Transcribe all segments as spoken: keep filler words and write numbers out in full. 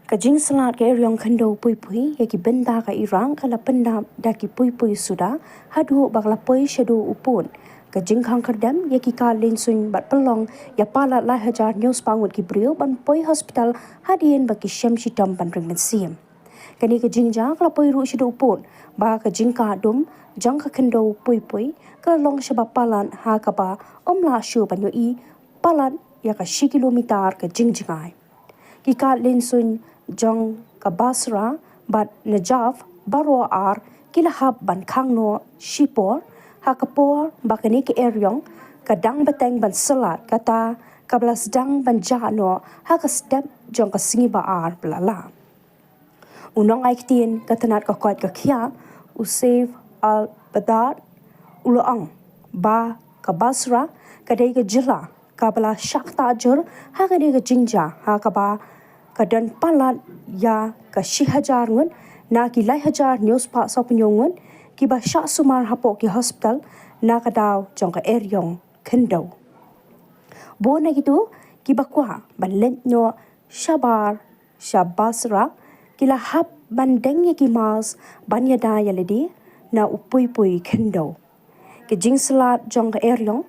Ka jingslad ka eriong khyndew puipui ïa ki bynta ka Iraq ka la pyndap da ki puipui suda haduh ba ka la poi shaduh u pud. Ka jingkhang khyrdem ïa ki kad lynsuiñ bad pynlong ïa palat lai hajar hynñiew spah ngut ki briew ban poi hospital hadien ba ki shem shitom ban ring mynsiem. Kane ka jingjia ka la poi ruh shaduh u pud ba ka jingkah dum jong ka khyndew puipui ka la long shaba palat ha kaba ym lah shuh ban ïohi palat ïa ka shi kilometer ka jingjngai. Ki kad lynsuiñ jong ka Basra bad Najaf baroh ar ki la hap ban khang noh shipor ha ka por ba kane ka eriong ka dang bteng ban slad kata kaba la sdang ban jah noh ha ka step jong ka sngi ba ar ba la leit. U nongai ktien ka tnat ka koit ka khiah u Saif Al Badad u la ong ba ka Basra ka dei ka jylla kaba la shah ktah jur ha kane ka jingjia ha kaba ka don palat ïa ka shi hajar ngut na ki lai hajar hynñiew spah sawphew hynñiew ngut kiba shah sumar hapoh ki hospital na ka daw jong ka eriong khyndew. Bun na kito kiba kwah ban leit noh shabar sha Basra ki la hap ban deng ïa ki mask ban ïada ïa lade na u puipui khyndew. Ki jingslad jong ka eriong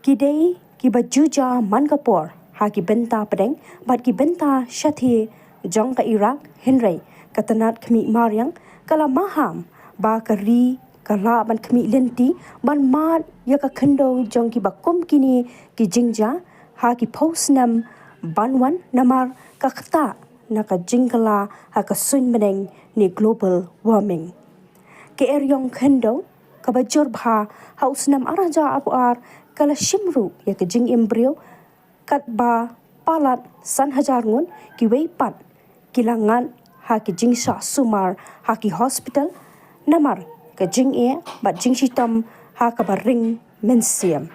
ki dei kiba ju jia man ka por ha ki bynta pdeng bad ki bynta shathie jong ka Iraq, hynrei ka tnat khmih mariang ka la maham ba ka ri ka lah ban khmih lynti ban mad ïa ka khyndew jong kiba kum kine ki jingjia ha ki phew snem ban wan namar ka ktah na ka jingkylla ha ka suiñ bneng ne global warming. Ka eriong khyndew kaba jur bha ha u snem ar hajar arphew ar ka la shim ruh ïa ka jingim briew katba palat san hajar ngut, kiwei pat ki la ngat ha ki jingshah sumar ha ki hospital namar ka jingeh bad jingshitom ha kaba ring mynsiem.